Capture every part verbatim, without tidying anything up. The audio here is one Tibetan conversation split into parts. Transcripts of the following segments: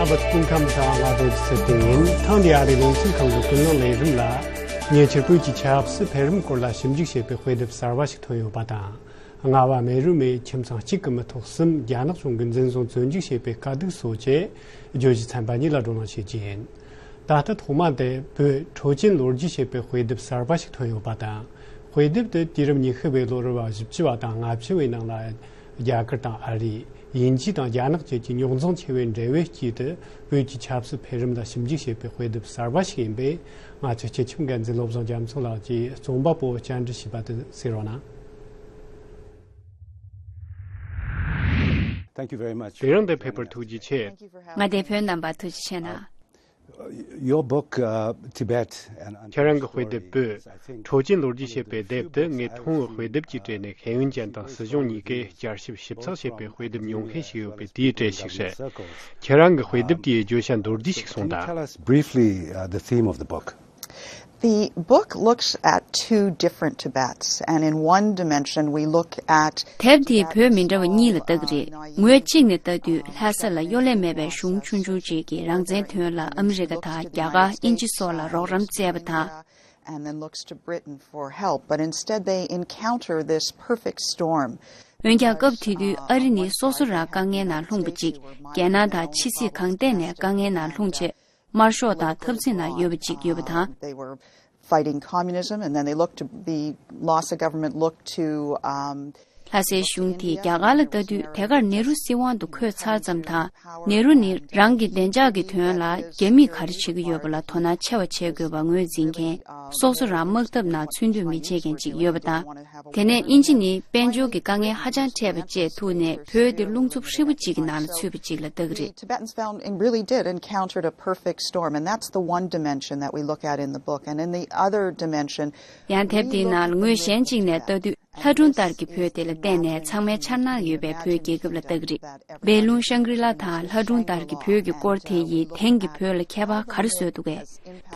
བ། སྐུ་ཁམས་བཟང་། ང་བོད་ཀྱི་ཚེ་བརྟན་ཡིན། ཐེངས་འདིའི་ཨ་རིའི་རླུང་འཕྲིན་ཁང་གི་ཀུན་གླེང་ལས་རིམ་ལ། ཉེ་ཆར་བོད་ཀྱི་ཆབ་སྲིད་འཕེལ་རིམ་སྐོར་ལ་ཞིབ་འཇུག་བྱེད་པའི་དཔེ་དེབ་གསར་བ་ཞིག་ཐོན་ཡོད་པ་དང་། རྔ་བ་མེ་རུ་མེ་ཁྱིམ་ཚང་གཅིག་གི་མི་ཐོག་གསུམ་རྒྱ་ནག་གཞུང་གིས་འཛིན་བཟུང་བཙོན་འཇུག་བྱས་པའི་དཀའ་སྡུག་སོགས་བཅས་བརྗོད་གཞི་ཚན་པ་གཉིས་ལ་བགྲོ་གླེང་བྱེད་རྒྱུ་ཡིན། ད་ལྟ་ཐོག་མ་དེ་བོད་འཕྲོད་བསྟེན་ལོ་རྒྱུས་ཞེས་པའི་དཔེ་དེབ་གསར་པ་ཞིག་ཐོན་ཡོད་པ་དང་། དཔེ་དེབ་དེ་དུས་རབས་ཉི་ཤུ་བའི་ལོ་རབས་བཞི་བཅུ་བ་དང་ལྔ་བཅུ་བའི་ནང་ལ་རྒྱ་གར་དང་ཨ་རི། དབྱིན་ཇི་དང་རྒྱ་ནག་བཅས་ཀྱི་རྙོག་འཛིང་ཆེ་བའི་འབྲེལ་བའི་དཀྱིལ་དུ་བོད་ཀྱི་ཆབ་སྲིད་འཕེལ་རིམ་ལ་ཞིབ་འཇུག་བྱེད་པའི་དཔེ་དེབ་གསར་པ་ཞིག་ཡིན་པས། ང་ཚོའི་སྤྱི་ཁྱབ་འགན་འཛིན་བློ་བཟང་རྒྱ་མཚོ་ལགས་ཀྱིས་རྩོམ་པ་པོ་བཅར་འདྲི་ཞུས་པ་དེ་གསན་རོགས་གནང་། Thank you very much. དེ་རིང་འདིར་ཕེབས་པར་ཐུགས་རྗེ་ཆེ། མངའ་སྡེ་བོད་རྣམ་པར་ཐུགས་རྗེ་ཆེ་གནང་། Your book, uh, Tibet and ཁྱེད་རང་གི་དཔེ་དེབ་བོད་འཕྲོད་བསྟེན་ལོ་རྒྱུས་ཞེས་པའི་དེབ་དེ་ངས་མཐོང་བའི་དཔེ་དེབ་ཀྱི་གྲས་ནས་ཤེས་ཡོན་ཅན་དང་སྲིད་གཞུང་གཉིས་ཀས་བསྐྱར་ཞིབ་ཞིབ་ཚགས་བྱས་པའི་དཔེ་དེབ་ཉུང་ཤས་ཤིག་ཡོད་པའི་དེའི་གྲས་ཤིག་རེད། ཁྱེད་རང་གི་དཔེ་དེབ་དེའི་བརྗོད་བྱ་མདོར་བསྡུས་ཤིག་གསུངས་དང་། Can you tell us briefly, uh, the theme of the book? The book looks at two different Tibets, and in one dimension, we look at དེབ་འདིས་བོད་མི་འདྲ་བ་གཉིས་ལ་ལྟ་གི་རེད། ངོས་གཅིག་ནས་ལྟ་དུས་ལྷ་ས་ལ་གཡོ་ལས་མེད་པའི་གཞུང་ཆུང་ཆུང་ཅིག་གིས་རང་བཙན་དོན་ལ་ཨ་མི་རི་ཀ་དང་རྒྱ་གར་དབྱིན་ཇི་སོགས་ལ་རོགས་རམ་བཙལ་བ་དང་། And then looks to Britain for help, but instead they encounter this perfect storm. འོན་ཀྱང་སྐབས་དེ་དུས་ཨ་རི་ནི་སོ་སོ་རང་དཀའ་ངལ་ནང་ལྷུང་བ་ཅིག་རྒྱལ་ནང་དང་ཕྱི་སྲིད་གང་ཐད་ནས་དཀའ་ངལ་ནང་ལྷུང་བྱས། དམར་ཤོག་དང་འཐབ་འཛིང་ནང་ཡོད་པ་ཅིག་ཡོད་པ་དང་། They were fighting communism, and then they looked to the Lhasa government looked to, um, ལྷ་སའི་གཞུང་དེས་རྒྱ་གར་ལ་ལྟ་དུས་དེ་གར་ནེ་རུ་སྲིད་དབང་དུ་འཁོད་ཚར་ཙམ་དང་། ནེ་རུ་ནི་རང་གི་བདེ་འཇགས་ཀྱི་དོན་ལ་རྒྱ་མིས་ག་རེ་བྱེད་ཀྱི་ཡོད་པ་ལ་དོ་སྣང་ཆེ་བ་བྱེད་དགོས་པ་ངོས་འཛིན་མཁན་སོ་སོ་རང་དམག་འཐབ་ནང་ཚུད་འདོད་མི་བྱེད་མཁན་ཅིག་ཡོད་པ་དང་། དེ་ནས་དབྱིན་ཇི་ནི་དཔལ་འབྱོར་གྱི་དཀའ་ངལ་ཧ་ཅང་འཕྲད་པ་བཅས་ཐུག་ནས་བོད་དེ་རླུང་འཚུབ་ཧྲིལ་པོ་གཅིག་གི་ནང་ལ་ཚུད་པ་གཅིག་ལ་ལྟ་གི་རེད། Tibetans found and really did encountered a perfect storm, and that's the one dimension that we look at in the book. And in the other dimension, ཡང་དེབ་འདིའི་ནང་ལ་ངོས་གཞན་གཅིག་ནས་ལྟ་དུས་ལྷ་སྒྲུང་ལྟར་གྱི་བོད་དེ་ལ་བལྟས་ནས་ཚང་མའི་འཆར་སྣང་ཡོད་པའི་བོད་རྒྱལ་ཁབ་ལ་ལྟ་གི་རེད། སྦས་ལུང་ཤང་གྲི་ལ་དང་ལྷ་སྒྲུང་ལྟར་གྱི་བོད་ཀྱི་སྐོར་དེ་ཡིས་དེང་གི་བོད་ལ་ཁྱད་པར་ག་རེ་བཟོས་འདུག་གས།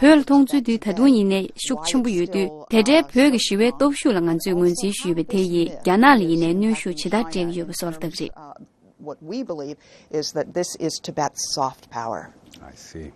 བོད་ལ་མཐོང་ཚུལ་འདི་ད་དུང་ཡིན་ནའི་ཤུགས་ཆེན་པོ་ཡོད་དུས། དེ་འདྲའི་བོད་ཀྱི་ཞི་བའི་སྟོབས་ཤུགས་ལ་ང་ཚོས་ངོས་འཛིན་ཞུས་པ་དེ་ཡིས་རྒྱ་ནག་ལ་ཡིན་ནའི་གནོན་ཤུགས་ཇི་ལྟར་སྤྲད་ཀྱི་ཡོད་པ་སོགས་ལ་ལྟ་གི་རེད། What we believe is that this is Tibet's soft power. I see.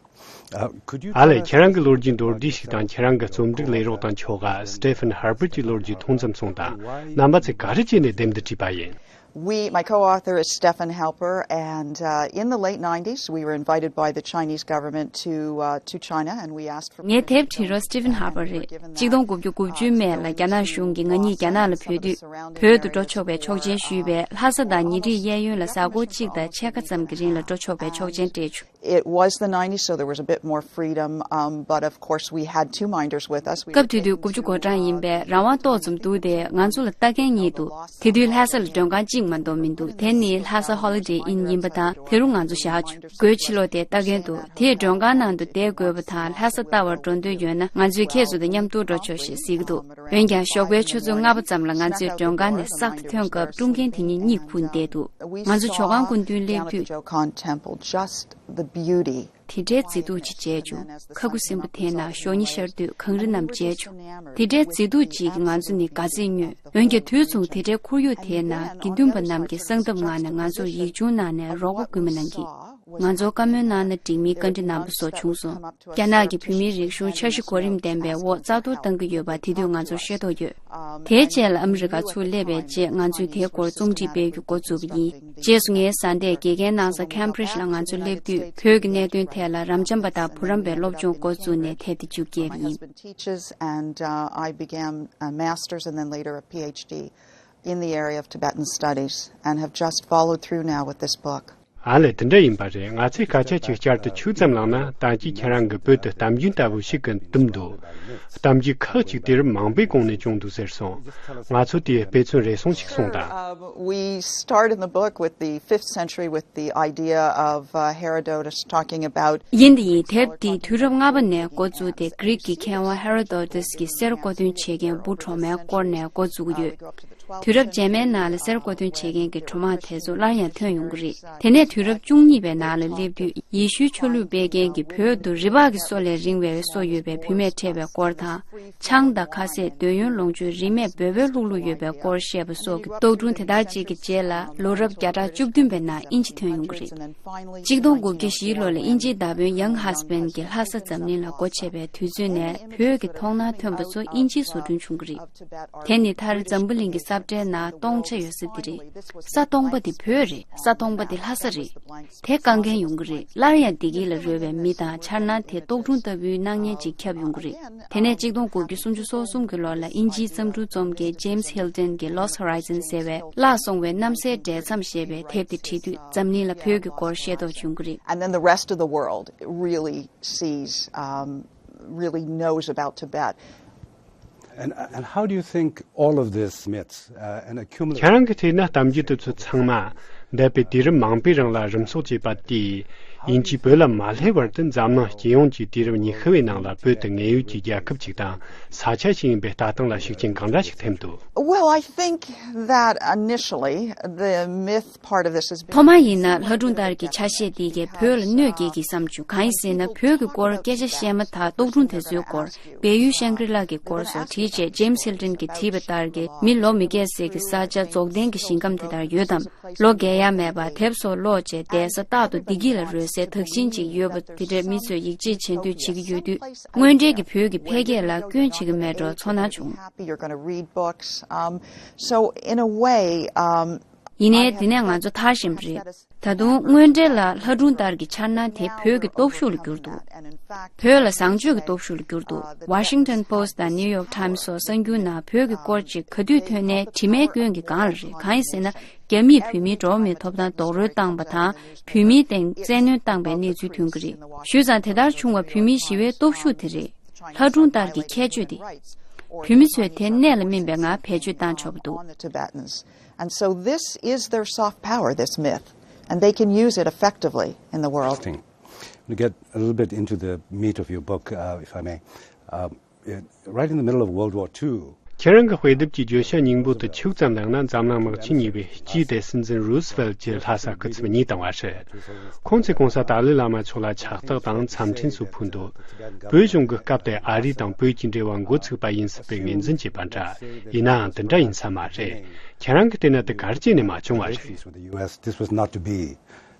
Uh, could you ཨ་ལས། tell us ཁྱེད་རང་གི་ལོ་རྒྱུས་མདོར་བསྡུས་ཤིག་དང་། ཁྱེད་རང་གི་རྩོམ་སྒྲིག་ལས་རོགས་དང་ཁྱོ་ག་Stephen Harper གྱི་ལོ་རྒྱུས་ཐུང་ཙམ་གསུངས་དང་། རྣམ་པ་ཚོས་ག་རེ་བྱས་ནས་དེབ་འདི་བྲིས་པ་ཡིན། We, my co-author is Stefan Halper, and, uh, in the late nineties, we were invited by the Chinese government to, uh, to China, and we asked for ངའི་དེབ་འབྲི་རོགས་Stephen Harper རེད། གཅིག་སྟོང་དགུ་བརྒྱ་དགུ་བཅུ་སྨད་ལ་རྒྱ་ནག་གཞུང་གིས་ང་གཉིས་རྒྱ་ནག་ལ་བོད་དུས། བོད་དུ་འགྲོ་ཆོག་པའི་ཆོག་མཆན་ཞུས་པས། ལྷ་ས་དང་ཉེ་འཁྲིས་གཡས་གཡོན་ལ་གཟའ་འཁོར་གཅིག་དང་ཕྱེད་ཀ་ཙམ་གྱི་རིང་ལ་འགྲོ་ཆོག་པའི་ཆོག་མཆན་སྤྲད་བྱུང་། It was the nineties, so there was a bit more freedom, um, but of course we had two minders with us. We were སྐབས་དེ་དུས་དགུ་བཅུ་གོ་གྲངས་ཡིན་པས་རང་དབང་ཏོག་ཙམ་འདུག་སྟེ། ང་ཚོ་ལ་ལྟ་མཁན་གཉིས་འདུག་དེ་དུས་ལྷ་ས་ལ་མགྲོན་ཁང་གཅིག་མ་གཏོགས་མི་འདུག་དེ་ནི་ལྷ་ས་Holiday Inn ཡིན་པ་དང་། དེ་རུ་ང་ཚོ་བཞག་བྱུང་། སྒོའི་ཕྱི་ལོགས་དེར་ལྟ་མཁན་འདུག་དེས་མགྲོན་ཁང་ནང་དུ་བསྡད་དགོས་པ་དང་། ལྷ་ས་ལྟ་བར་འགྲོ་འདོད་ཡོད་ན། ང་ཚོས་ཁྱེད་ཚོ་དང་མཉམ་དུ་འགྲོ་ཆོག་ཞེས་གཟིགས་འདུག་འོན་ཀྱང་ཞོགས་པའི་ཆུ་ཚོད་ལྔ་པ་ཙམ་ལ་ང་ཚོས་མགྲོན་ཁང་ནས་གསར་དུ་ཐོན་སྐབས། དཀྲུག་མཁན་དེ་གཉིས་གཉིད་ཁུག་བསྡད་འདུག་ང་ཚོ་ཇོ་ཁང་སྐུ་མདུན་སླེབས་དུས། Joe Kahn Temple, just the beauty. དེ་འདྲའི་མཛེས་སྡུག་ཅིག་མཇལ་བྱུང་། ཁ་ཁུ་སིམ་པོ་དེའི་ནང་ཞོགས་ཉི་ཤར་དུས་གངས་རི་རྣམས་མཇལ་བྱུང་། དེ་འདྲའི་མཛེས་སྡུག་ཅིག་གིས་ང་ཚོ་ནི་དགའ་ཚད་མྱོས། འོན་ཀྱང་དུས་མཚུངས་དེ་འདྲའི་ཁོར་ཡུག་དེའི་ནང་དགེ་འདུན་པ་རྣམས་ཀྱིས་གསང་སྟབས་ངང་ནས་ང་ཚོར་ཡིག་ཆུང་གནང་ནས་རོགས་པ་སྐུལ་མ་གནང་གིས། ང་ཚོར་བཀའ་མོལ་གནང་ན་འགྲིག་མིན་བཀའ་འདྲི་གནང་པ་སོགས་བྱུང་སོང་། རྒྱ་ནག་གི་བོད་མིའི་རིག་གཞུང་འཆར་གཞི་གོ་རིམ་ལྡན་པའི་འོག་རྩ་གཏོར་བཏང་གི་ཡོད་པ་དེ་དུས་ང་ཚོར་ཤེས་རྟོགས་ཡོད། དེའི་རྗེས་ལ་ཨ་མི་རི་ཀར་ཚུར་སླེབས་པའི་རྗེས། ང་ཚོས་དེའི་སྐོར་རྩོམ་སྒྲིག་སྤེལ་རྒྱུ་འགོ་བཙུགས་པ་ཡིན། རྗེས་སུ་ངའི་བཟའ་ཟླས་དགེ་རྒན་གནང་ས་Cambridge ལ་ང་ཚོ་སླེབས་དུས། བོད་ཀྱི་གནད་དོན་ཐད་ལ་རབ་འབྱམས་པ་དང་བུ་རམ་པའི་སློབ་སྦྱོང་འགོ་བཙུགས་ནས་དེབ་དེ་མཇུག་བསྐྱལ་བ་ཡིན། Teaches, and, uh, I began a master's and then later a PhD in the area of Tibetan studies and have just followed through now with this book. ཨ་ལས། དེ་འདྲ་ཡིན་པ་རེད། ང་ཚོས་སྐད་ཆ་ཅིག་བསྐྱར་དུ་ཆུད་ཙམ་བླངས་ན། ད་ཅི་ཁྱེད་རང་གིས་བོད་དུ་གཏམ་རྒྱུད་ལྟ་བུ་ཞིག་གི་བཏུམས་འདུག་གཏམ་རྒྱུད་ཁག་ཅིག་དུས་རབས་མང་པོའི་གོང་ནས་བྱུང་འདུག་ཟེར་སོང་། ང་ཚོ་དེའི་དཔེ་མཚོན་རེ་ཟུང་ཞིག་གསུངས་དང་། Um, we start in the book with the fifth century with the idea of, uh, Herodotus talking about ཡིན་དེ་ཡིན། དེབ་འདི་དུས་རབས་ལྔ་པ་ནས་འགོ་བཙུགས་ཏེ། གྷི་རིག་གི་མཁས་དབང་Herodotus གྱིས་གསེར་མཁོ་འདོན་བྱེད་མཁན་འབུ་གྲོག་མའི་སྐོར་ནས་འགོ་བཙུགས་ཀྱི་ཡོད། དུས་རབས་རྗེས་མའི་ནང་ལ་གསེར་མགོ་ཐོན་བྱེད་མཁན་གྱི་གྲུབ་དབང་དེ་ཚོ་སླར་ཡང་ཐོན་ཡོང་གི་རེད། དེ་ནས་དུས་རབས་བཅུ་གཉིས་པའི་ནང་ལ་སླེབས་དུས་ཡེ་ཤུའི་ཆོས་ལུགས་སྤེལ་མཁན་གྱིས་བོད་དུ་རི་བག་གི་སོ་ལས་རིང་བའི་སོ་ཡོད་པའི་བུད་མེད་འཕྲད་པའི་སྐོར་དང་། ཆང་དང་ཁ་ཟས། འདོད་ཡོན་ལོངས་སྤྱོད། རིན་མེད་འབོལ་པོའི་ལྷུག་ལྷུག་ཡོད་པའི་སྐོར་བཤད་པ་སོགས་ཀྱི་རྟོག་སྒྲུང་དེ་དག་ཅིག་གི་རྗེས་ལ་ལོ་རབས་བརྒྱ་ཕྲག་བཅུ་བདུན་པའི་ནང་དབྱིན་ཇི་ཐོན་ཡོང་གི་རེད། གཅིག་སྟོང་དགུ་བརྒྱ་བཞིའི་ལོ་ལ་དབྱིན་ཇིའི་བརྡ་དཔོན་ཡང་ཧ་སི་བན་གྱིས་ལྷ་ས་འཛམ་གླིང་ལ་སྒོ་ཕྱེ་བའི་དུས་ཚོད་ནས་བོད་ཀྱི་མཐོང་སྣང་ཐོན་པ་ཚོ་དབྱིན་ཇིའི་བཟོ་སྐྲུན་བྱུང་གི་རེད། དེ་ནི་མཐར་འཛམ་བུ་གླིང་གི་ས་བཀྲའི་ནང་སྟོང་ཆ་ཡོད་ས་དེ་རེད། ས་སྟོང་པ་དེ་བོད་རེད། ས་སྟོང་པ་དེ་ལྷ་ས་རེད། དེ་དཀའ་ངལ་ཡོང་གི་རེད། སླར་ཡང་བདེ་སྐྱིད་ལ་རོལ་བའི་མི་དང་འཆར་སྣང་དེ་རྟོག་སྒྲུང་ལྟ་བུའི་སྣང་བརྙན་ཅིག་ཁྱབ་ཡོང་གི་རེད། དེ་ནས་གཅིག་སྟོང་དགུ་བརྒྱ་སུམ་ཅུ་སོ་གསུམ་གྱི་ལོ་ལ་དབྱིན་ཇིའི་བརྩམས་སྒྲུང་རྩོམ་མཁན་James Hilton གྱིས་Lost Horizon ཟེར་བའི་བརླག་སོང་བའི་གནམ་སའི་འབྲེལ་མཚམས་ཞེས་པའི་དེབ་དེ་བྲིས་དུས་འཛམ་གླིང་ལ་བོད་ཀྱི་སྐོར་ཤེས་རྟོགས་བྱུང་གི་རེད། And then the rest of the world really sees, um, really knows about Tibet. And, and how do you think all of this myths, uh, and accumulation ཁྱེད་རང་གིས་བལྟས་ན་གཏམ་རྒྱུད་དེ་ཚོ་ཚང་མ་འདས་པའི་དུས་རབས་མང་པོའི་རིང་ལ་རིམ་སྲོལ་བྱས་པ་དེས་དབྱིན་ཇི་བོད་ལ་མ་སླེབས་བར་དུ་འཛམ་གླིང་སྤྱི་ཡོངས་ཀྱི་དུས་རབས་ཉི་ཤུ་བའི་ནང་ལ་བོད་དེ་དངོས་ཡོད་ཀྱི་རྒྱལ་ཁབ་ཅིག་དང་ས་ཆ་ཞིག་ཡིན་པའི་ལྟ་སྟངས་ལ་ཤུགས་རྐྱེན་གང་འདྲ་ཞིག་ཐེབས་འདུག Well, I think that initially the myth part of this is ཐོག་མ་ཡིན་ན་ལྷ་སྒྲུང་ལྟར་གྱི་ཆ་ཤས་དེ་གས་བོད་ལ་གནོད་སྐྱེལ་གྱི་བསམ་བྱུང་། གང་ཡིན་ཟེར་ན་བོད་ཀྱི་སྐོར་སྐད་ཆ་བཤད་མ་ཐག་རྟོག་སྒྲུང་དེ་ཚོའི་སྐོར། སྦས་ཡུལ་ཤང་གྲི་ལ་གི་སྐོར་སོགས་བྲིས་རྗེས་James Hilton གྱིས་བྲིས་པ་ལྟར་གྱི་མི་ལོ་མི་རྒས་སའི་གི་ས་ཆ་རྫོགས་ལྡན་གྱི་ཞིང་ཁམས་དེ་ལྟར་ཡོད་དམ། ལོ་རྒས་ཡ་མེད་པ་དེབ་སོགས་ཀློག་བྱས་བསྡད་ས་རྟག་ཏུ་བདེ་སྐྱིད་ལ་རོལ་སའི་དག་ཞིང་ཅིག་ཡོད་པ་དེ་འདྲས་མི་ཚོས་ཡིད་ཆེས་བྱེད་འདོད་བྱེད་ཀྱི་ཡོད་དུས། དངོས་འབྲེལ་གྱི་བོད་ཀྱི་འཕེལ་རྒྱས་ལ་སྐྱོན་བྱེད་ཀྱི་མེད་འགྲོ་ཚོར་སྣང་བྱུང་། Happy, you're gonna read books. Um, so in a way, um, ཡིན་ནའི་དེ་ནས་ང་ཚོ་ཐར་བཞིན་པ་རེད། ད་དུང་དངོས་འབྲེལ་ལ་ལྷ་སྒྲུང་ལྟར་གྱི་འཆར་སྣང་དེ་བོད་ཀྱི་སྟོབས་ཤུགས་ལ་གྱུར་འདུག་བོད་ལ་བཟང་སྤྱོད་ཀྱི་སྟོབས་ཤུགས་ལ་གྱུར་འདུག Washington Post དང་New York Times སོགས་གསར་འགྱུར་ནང་བོད་ཀྱི་སྐོར་ཅིག་ག་དུས་ཐོན་ནའི་དྲི་མའི་སྐྱོན་གྱི་སྒང་ལ་རེད། གང་ཡིན་ཟེར་ན། རྒྱ་མིས་བོད་མིའི་འགྲོ་བ་མིའི་ཐོབ་ཐང་རྡོག་རོལ་བཏང་པ་དང་། བོད་མིའི་སྟེང་བཙན་གནོན་བཏང་པའི་གནས་ཚུལ་ཐོན་གྱི་རེད། ཞུས་ཙང་དེ་ལྟར་བྱུང་བ་བོད་མིའི་ཞི་བའི་སྟོབས་ཤུགས་དེ་རེད། ལྷ་སྒྲུང་ལྟར་གྱི་ཁྱད་ཆོས་དེ། བོད་མི་ཚོས་དེ་གནད་ལ་སྨིན་པའི་ངང་བེད་སྤྱོད་བཏང་ཆོག་པ་འདུག And so this is their soft power, this myth, and they can use it effectively in the world. Interesting. To get a little bit into the meat of your book, uh, if I may. Uh, uh, right in the middle of World War Two. ཁྱེད་རང་གི་དཔེ་དེབ་ཀྱི་བརྗོད་བྱ་སྙིང་པོ་དེ་ཆུ་ཙམ་བླངས་ན་འཛམ་གླིང་དམག་ཆེན་གཉིས་པའི་སྤྱིའི་སྡེ་སྲིད་འཛིན་རུ་སི་ཝེལ་གྱི་ལྷ་ས་སྐུ་ཚབ་གཉིས་བཏང་བ་རེད། ཁོང་ཚོས་༸གོང་ས་ཏཱ་ལའི་བླ་མ་མཆོག་ལ་ཕྱག་རྟགས་དང་འཚམས་འཕྲིན་སོགས་ཕུལ་འདུག་བོད་གཞུང་གི་སྐབས་དེ་ཨ་རི་དང་བོད་ཀྱི་འབྲེལ་བ་འགོ་ཚུགས་པ་ཡིན་སྲིད་པའི་ངོས་འཛིན་བྱས་པ་འདྲ། ཡིན་ནའང་དེ་འདྲ་ཡིན་ས་མ་རེད། ཁྱེད་རང་གིས་བལྟས་ན་དེ་ག་རེ་བྱས་ནས་མ་བྱུང་བ་རེད། With the U S, this was not to be.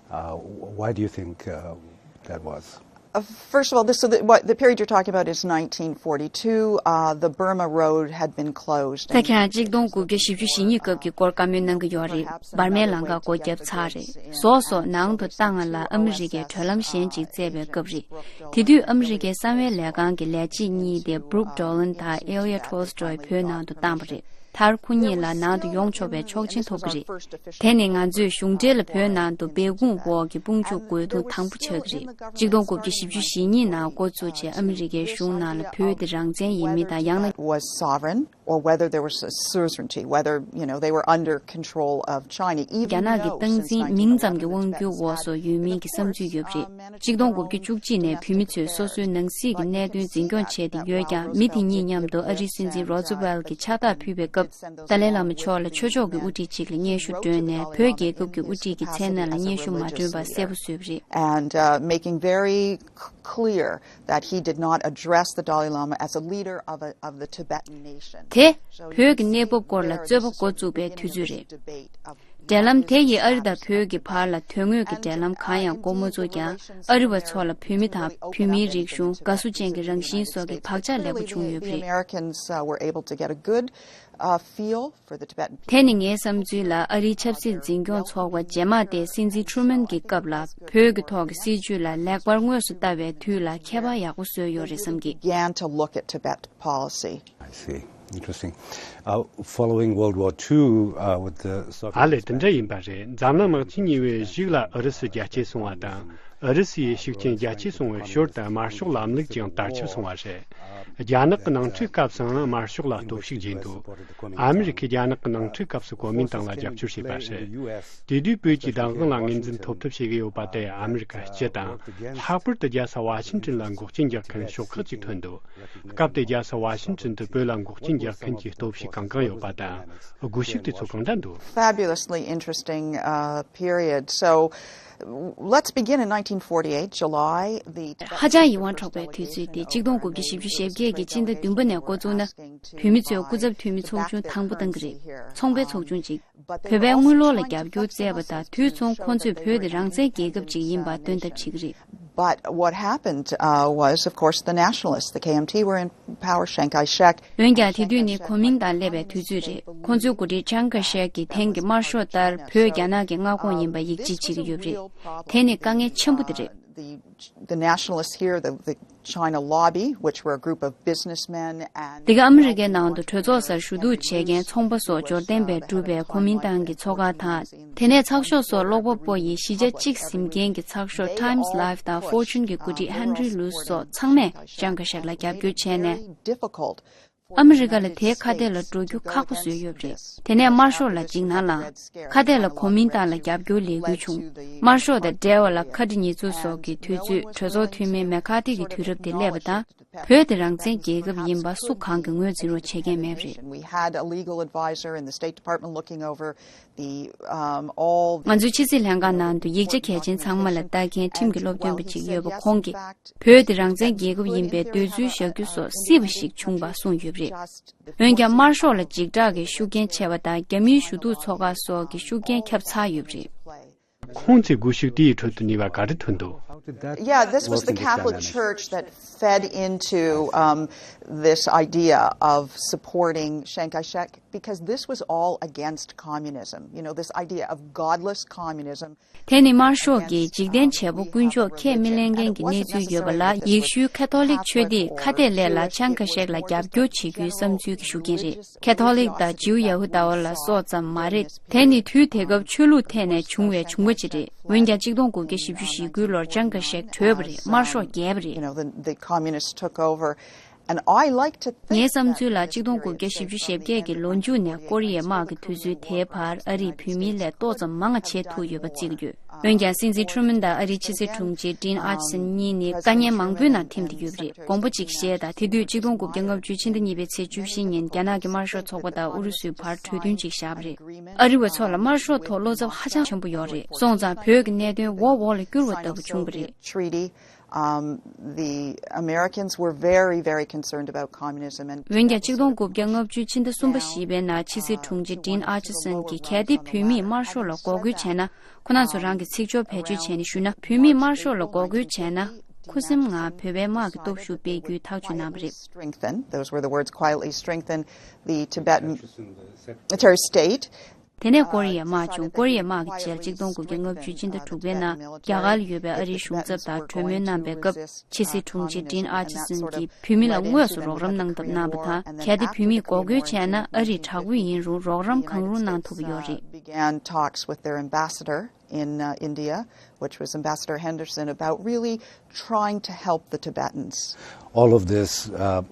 Uh, why do you think, uh, that was? Uh, first of all, this, so the, what, the period you're talking about is nineteen forty-two. Uh, the Burma Road had been closed. ད་ཁྱེད་རང་གཅིག་སྟོང་དགུ་བརྒྱ་བཞི་བཅུ་ཞེ་གཉིས་སྐབས་ཀྱི་སྐོར་བཀའ་མོལ་གནང་གི་ཡོད་རེད། འབར་མའི་ལམ་ཁ་སྒོ་བརྒྱབ་ཚར་རེད། བཟོ་སོགས་ནང་དུ་བཏང་ང་ལ་ཨ་མི་རི་ཀས་བགྲོད་ལམ་གཞན་ཅིག་བཙལ་བའི་སྐབས་རེད། དེ་དུས་ཨ་མི་རི་ཀའི་གསང་བའི་ལས་ཁང་གི་ལས་བྱེད་གཉིས་དེ་Brook Dolan དང་Elliot Tolstoy བོད་ནང་དུ་བཏང་བ་རེད། མཐར་ཁོ་གཉིས་ལ་ནང་དུ་ཡོང་ཆོག་པའི་ཆོག་མཆན་ཐོབ་ཀྱི་རེད། དེ་ནི་ང་ཚོས་གཞུང་འབྲེལ་ལ་བོད་ནང་དུ་སྦས་སྐུང་འོག་གི་དཔུང་འཇུག་དགོས་དོན་དང་པོ་ཆགས་ཀྱི་རེད། གཅིག་སྟོང་དགུ་བརྒྱ་བཞི་བཅུ་ཞེ་གཉིས་ནང་འགོ་བཙུགས་རྗེས་ཨ་མི་རི་ཀའི་གཞུང་ནང་ལ་བོད་དེ་རང་བཙན་ཡིན་མིན་དང་ཡང་ན། Was sovereign, or whether there was a suzerainty, whether, you know, they were under control of China, even though since nineteen eleven, Tibet is back under Japanese control. རྒྱ་ནག་གི་སྟངས་འཛིན་མིང་ཙམ་གྱི་དབང་སྒྱུར་འོག་སོགས་ཡོད་མིན་གྱི་བསམ་ཚུལ་ཡོད་པ་རེད། གཅིག་སྟོང་དགུ་བརྒྱ་བཅུ་གཅིག་ནས་བོད་མི་ཚོས་སོ་སོའི་ནང་སྲིད་ཀྱི་གནད་དོན་འཛིན་སྐྱོང་བྱས་ཏེ་ཡོད་ཀྱང་མི་དེ་གཉིས་མཉམ་དུ་ཨ་རིའི་སྲིད་འཛིན་རོ་ཛི་ཝེལ་གྱིས་ཕྱག་རྟགས་ཕུལ་བའི་སྐབས་ཏཱ་ལའི་བླ་མ་མཆོག་ལ་ཆོས་ཕྱོགས་ཀྱི་དབུ་ཁྲིད་ཅིག་ལ་སྙན་ཞུ་བསྒྲོན་ནས་བོད་རྒྱལ་ཁབ་ཀྱི་དབུ་ཁྲིད་ཀྱི་མཚན་གནས་ལ་སྙན་ཞུ་མ་བསྒྲོན་པར་གསལ་པོ་བཟོས་པ་རེད། And, uh, making very c- clear that he did not address the Dalai Lama as a leader of a, of the Tibetan nation. དེ་བོད་ཀྱི་གནས་བབ་སྐོར་ལ་རྩོད་པ་འགོ་བཙུགས་པའི་དུས་ཚོད་རེད། འབྲེལ་ལམ་དེ་ཡིས་ཨ་རི་དང་བོད་ཀྱི་བར་ལ་དོན་དངོས་ཀྱི་འབྲེལ་ལམ་གང་ཡང་འགོ་མ་བཙུགས་ཀྱང་ཨ་རི་བ་ཚོ་ལ་བོད་མི་དང་བོད་མིའི་རིག་གཞུང་དགའ་བསུ་ཅན་གྱི་རང་བཞིན་སོགས་ཀྱི་བག་ཆགས་ལེགས་པོ་བྱུང་ཡོད་པ་རེད། Americans, uh, were able to get a good, uh, feel for the Tibetan people. དེ་ནི་ངའི་བསམ་ཚུལ་ལ་ཨ་རིའི་ཆབ་སྲིད་འཛིན་སྐྱོང་ཚོགས་པ་རྗེས་མ་དེ་སྲིད་འཛིན་ཁྲུ་མན་གྱི་སྐབས་ལ་བོད་ཀྱི་ཐོག་གི་སྲིད་བྱུས་ལ་ལེགས་པར་དངོས་སུ་ལྟ་བའི་དུས་ལ་ཁྱད་པར་ཡག་པོ་བཟོས་ཡོད་རེད་བསམ་གི། Began to look at Tibet policy. I see. Interesting. Uh, following World War Two, uh, with the Soviet ཨ་ལས་དེ་འདྲ་ཡིན་པ་རེད། འཛམ་གླིང་དམག་ཆེན་གཉིས་པའི་གཞུག་ལ་ཨུ་རུ་སུ་རྒྱ་སྐྱེད་སོང་བ་དང་། ཨུ་རུ་སུའི་ཤུགས་རྐྱེན་རྒྱ་ཆེ་སོང་བའི་ཞོར་དུ་དམར་ཤོག་ལམ་ལུགས་ཀྱང་དར་ཁྱབ་སོང་བ་རེད། རྒྱ་ནག་གི་ནང་འཁྲུག་སྐབས་སུའང་དམར་ཤོག་ལ་སྟོབས་ཤུགས་རྒྱས་འདུག་ཨ་མི་རི་ཁས་རྒྱ་ནག་གི་ནང་འཁྲུག་སྐབས་སུ་གོ་མིན་ཏང་ལ་རྒྱབ་སྐྱོར་བྱས་པ་རེད། དེ་དུས་བོད་ཀྱི་བདག་དབང་ལ་ངོས་འཛིན་ཐོབ་ཐབས་བྱེད་ཀྱི་ཡོད་པ་དེ་ཨ་མི་རི་ཀ་སྤྱི་དང་། ལྷག་པར་དུ་རྒྱལ་ས་ཝ་ཤིང་ཏོན་ལ་འགོག་རྐྱེན་རྒྱག་མཁན་ཤོག་ཁག་ཅིག་ཐོན་འདུག་སྐབས་དེ་རྒྱལ་ས་ཝ་ཤིང་ཏོན་དུ་བོད་ལ་འགོག་རྐྱེན་རྒྱག་མཁན་གྱི་སྟོབས་ཤུགས་གང་གང་ཡོད་པ་དང་། སྒུལ་ཤུགས་དེ་ཚོ་གང་འདྲ་འདུག Fabulously interesting, uh, period. So, let's begin in nineteen forty-eight, July. The Tibetans ཧ་ཅང་ཡིད་དབང་འཕྲོག་པའི་དུས་ཚོད་དེ་ཆིག་སྟོང་དགུ་བརྒྱ་བཞི་བཅུ་ཞེ་བརྒྱད་ཀྱི་སྤྱི་ཟླ་བདུན་པ་ནས་འགོ་བཙུགས་ན། བོད་མི་ཚོས་སྐུ་ཚབ་འཐུས་མི་ཚོགས་ཆུང་དང་པོ་བཏང་གི་རེད། ཚོང་པའི་ཚོགས་ཆུང་ཅིག་བོད་པའི་དངུལ་ལོར་ལ་རྒྱབ་སྐྱོར་བཙལ་བ་དང་། དུས་མཚུངས་ཁོང་ཚོས་བོད་དེ་རང་བཙན་རྒྱལ་ཁབ་ཅིག་ཡིན་པ་སྟོན་ཐབས་བྱེད་ཀྱི་རེད། But what happened, uh, was, of course, the nationalists, the K M T, were in power, Chiang Kai-shek. འོན་ཀྱང་དེ་དུས་ནི་གོ་མིན་ཏང་སླེབས་པའི་དུས་ཚོད་རེད། ཁོང་ཚོའི་འགོ་ཁྲིད་ཅང་ཀ་ཤེག་གིས་དེང་གི་དམར་ཤོག་ལྟར་བོད་རྒྱ་ནག་གི་མངའ་ཁོངས་ཡིན་པ་ཡིད་ཆེས་བྱེད་ཀྱི་ཡོད་པ་རེད། དེ་ནི་དཀའ་ངལ་ཆེན་པོ་དེ་རེད། The, the nationalists here, the, the China lobby, which were a group of businessmen and འདི་ག་ཨ་མི་རི་ཀའི་ནང་དུ་གྲོས་ཚོགས་སར་ཞུ་གཏུག་བྱེད་མཁན་ཚོང་པ་སོགས་འབྱོར་ལྡན་པས་གྲུབ་པའི་གོ་མིན་ཏང་གི་ཚོགས་ཁག་དང་། དེ་ནས་ཚགས་ཤོག་སོགས་ཀློག་པ་པོ་ཡི་གཞིས་ཆགས་གཅིག་ཟིན་མཁན་གྱི་ཚགས་ཤོག་Times Live དང་Fortune གྱི་འགོ་ཁྲིད་Henry Luce སོགས་ཚང་མས་ཅང་ཀ་ཤེག་ལ་རྒྱབ་སྐྱོར་བྱས་ནས། Difficult. ཨ་མི་རི་ཀ་ལ་དེའི་ཁ་གཏད་ལ་འགྲོ་རྒྱུ་ཁག་པོ་བཟོས་ཡོད་པ་རེད། དེ་ནས་དམར་ཤོག་ལ་འཇིགས་སྣང་ལངས། ཁ་གཏད་ལ་གོ་མིན་ཏང་ལ་རྒྱབ་སྐྱོར་ལས་འགུལ་བྱུང་། དམར་ཤོག་དང་འབྲེལ་བ་ལ་ཁ་བྲལ་ཉེས་འཛུགས་སོགས་ཀྱི་དུས་ཚོད་གྲོས་ཚོགས་འཐུས་མི་མེ་ཁ་ཐི་གི་དུས་རབས་དེ་སླེབས་པ་དང་། བོད་དེ་རང་བཙན་རྒྱལ་ཁབ་ཡིན་པ་སུ་གང་གིས་ངོས་འཛིན་རོགས་བྱེད་མཁན་མེད་པ་རེད། We had a legal advisor in the State Department looking over the, um, all the ང་ཚོའི་ཕྱི་སྲིད་ལྷན་ཁང་ནང་དུ་ཡིག་ཆ་གལ་ཆེན་ཚང་མ་ལ་ལྟ་མཁན་ཁྲིམས་ཀྱི་སློབ་སྟོན་པ་ཅིག་ཡོད་པ། ཁོང་གིས་བོད་དེ་རང་བཙན་རྒྱལ་ཁབ་ཡིན་པའི་འདོད་ཚུལ་བཞག་རྒྱུ་སོགས་སྲིད་པ་ཞིག་བྱུང་བ་གསུངས་ཡོད་པ་རེད། འོན་ཀྱང་དམར་ཤོག་ལ་འཇིགས་སྐྲག་གི་ཤུགས་རྐྱེན་ཆེ་བ་དང་། རྒྱ་མིའི་ཞུ་གཏུག་ཚོགས་ཁག་སོགས་ཀྱི་ཤུགས་རྐྱེན་ཁྱབ་ཚར་ཡོད་པ་རེད། ཁོང་ཚོའི་སྒུལ་ཤུགས་དེའི་ཁྲོད་དུ་ནུས་པ་ག་རེ་ཐོན་འདུག Yeah, this was the Catholic Church that fed into, um, this idea of supporting Chiang Kai-shek, because this was all against communism, you know, this idea of godless communism. དེ་ནི་དམར་ཤོག་གིས་འཇིག་རྟེན་བྱེད་པོ་དཀོན་མཆོག་ཁས་མི་ལེན་མཁན་གྱི་གནས་ཚུལ་ཡོད་པ་ལ། ཡེ་ཤུའི་ཁ་ཐོ་ལིག་ཆོས་སྡེས་ཁ་གཏད་ལས་ལ་ཅང་ཀ་ཤེག་ལ་རྒྱབ་སྐྱོར་བྱེད་རྒྱུའི་བསམ་ཚུལ་གྱི་ཤུགས་རྐྱེན་རེད། ཁ་ཐོ་ལིག་དང་ཇིའུ་ཡ་ཧུ་དཱ་བ་ལ་སོགས་ཙམ་མ་རེད། དེ་ནི་དུས་དེ་སྐབས་ཆོས་ལུགས་ཐད་ནས་བྱུང་བའི་བྱུང་བ་ཅིག་རེད། འོན་ཀྱང་ཆིག་སྟོང་དགུ་བརྒྱ་བཞི་བཅུ་ཞེ་དགུ་ལོར་ཅང་ཀ་ཤེག་བྲོས་པ་རེད། དམར་ཤོག་རྒྱལ་བ་རེད། You know, the, the communists took over. And I like to think ངའི་བསམ་ཚུལ་ལ་ཆིག་སྟོང་དགུ་བརྒྱ་བཞི་བཅུ་ཞེ་བརྒྱད་ཀྱི་ལོ་མཇུག་ནས་ཀོ་རི་ཡའི་དམག་གི་དུས་ཚོད་དེའི་བར་ཨ་རིས་བོད་མིའི་ལས་ཏོག་ཙམ་མང་བ་བྱེད་ཐུབ་ཡོད་པ་བརྩི་གི་ཡོད། འོན་ཀྱང་སྲིད་འཛིན་ཁྲུ་མན་དང་ཨ་རིའི་ཕྱི་སྲིད་དྲུང་ཆེ་ཏིན་ཨ་ཆི་སན་གཉིས་ནི་དཀའ་ངལ་མང་པོའི་ནང་ཐིམ་བསྡད་ཡོད་པ་རེད། དགོངས་པ་གཅིག་བཞེས་དང་། དེ་དུས་ཆིག་སྟོང་དགུ་བརྒྱ་ལྔ་བཅུ་ཕྱི་ཟླ་གཉིས་པའི་ཚེས་བཅུ་བཞི་ཉིན་རྒྱ་ནག་གི་དམར་ཤོག་ཚོགས་པ་དང་ཨུ་རུ་སུའི་བར་གྲོས་མཐུན་ཅིག་བཞག་པ་རེད། ཨ་རི་བ་ཚོ་ལ་དམར་ཤོག་ཐོག་བློ་འཚབ་ཧ་ཅང་ཆེན་པོ་ཡོད་རེད། སོང་ཙང་བོད་ཀྱི་གནད་དོན་འོག་འོག་ལ་བསྐྱུར་བ་ལྟ་བུ་བྱུང་བ་རེད། Treaty. Um, the Americans were very, very concerned about communism and འོན་ཀྱང་ཆིག་སྟོང་དགུ་བརྒྱ་ལྔ་བཅུ་ཕྱི་ཟླ་གསུམ་པ་བཞི་པའི་ནང་ཕྱི་སྲིད་དྲུང་ཆེ་ཏིན་ཨ་ཆི་སན་གྱིས་གལ་ཏེ་བོད་མིས་དམར་ཤོག་ལ་འགོག་རྒོལ་བྱས་ན། ཁོ་རང་ཚོ་རང་གི་ཚིག་སྦྱོར་བེད་སྤྱོད་བྱས་ནས་ཞུས་ན། བོད་མིས་དམར་ཤོག་ལ་འགོག་རྒོལ་བྱས་ན། ཁུ་སིམ་ངང་བོད་པའི་དམག་གི་སྟོབས་ཤུགས་སྤེལ་རྒྱུའི་ཐག་གཅོད་གནང་བ་རེད། Strengthen, those were the words, quietly strengthen the Tibetan military state. དེ་ནས་ཀོ་རི་ཡའི་དམག་བྱུང་། ཀོ་རི་ཡའི་དམག་གི་རྗེས་ཆིག་སྟོང་དགུ་བརྒྱ་ལྔ་བཅུ་ཕྱི་ཟླ་དྲུག་པའི་ནང་རྒྱ་གར་ལ་ཡོད་པའི་ཨ་རིའི་གཞུང་ཚབ་དང་གྲོས་མོལ་གནང་པའི་སྐབས། ཕྱི་སྲིད་དྲུང་ཆེ་ཏིན་ཨ་ཆི་སན་གྱིས་བོད་མི་ལ་དངོས་སུ་རོགས་རམ་གནང་ཐབས་གནང་བ་དང་། གལ་ཏེ་བོད་མིས་འགོག་རྒོལ་བྱས་ན་ཨ་རིས་དྲག་པོ་ཡིན་རུང་རོགས་རམ་གང་རུང་གནང་ཐུབ་ཀྱི་ཡོད་རེད། Began talks with their ambassador in, uh, India, which was Ambassador Henderson, about really trying to help the Tibetans. All of this, uh,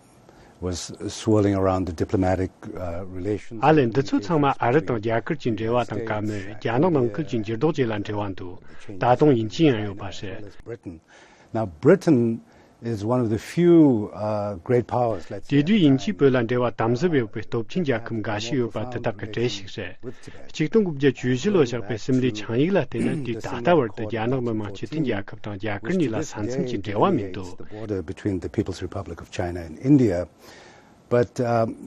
was swirling around the diplomatic, uh, relations. ཨ་ལས། འདི་ཚོ་ཚང་མ་ཨ་རི་དང་རྒྱ་གར་གྱི་འབྲེལ་བ་དང་། བཀའ་མོལ་རྒྱ་ནག་ནང་ཁུལ་གྱི་འགྱུར་ལྡོག་བཅས་ལ་འབྲེལ་བ་འདུག་ད་དུང་ཡིན་གྱི་ཡང་ཡོད་པ་རེད། Britain. Now, Britain is one of the few, uh, great powers, let's say. དེ་དུས་དབྱིན་ཇིས་བོད་ལ་འབྲེལ་བ་དམ་ཟབ་ཡོད་པའི་སྟོབས་ཆེན་རྒྱལ་ཁབ་འགའ་ཞིག་ཡོད་པ་དེ་དག་གི་གྲས་ཤིག་རེད། ཆིག་སྟོང་དགུ་བརྒྱ་བཅུ་བཞི་ལོ་བཞག་པའི་སིམ་ལའི་ཆིངས་ཡིག་ལ་བལྟས་ན། དུས་ད་ལྟ་བར་དུ་རྒྱ་ནག་མི་དམངས་སྤྱི་མཐུན་རྒྱལ་ཁབ་དང་རྒྱ་གར་གཉིས་ལ་ས་མཚམས་ཀྱི་འབྲེལ་བ་མི་འདུག The border between the People's Republic of China and India. But, um,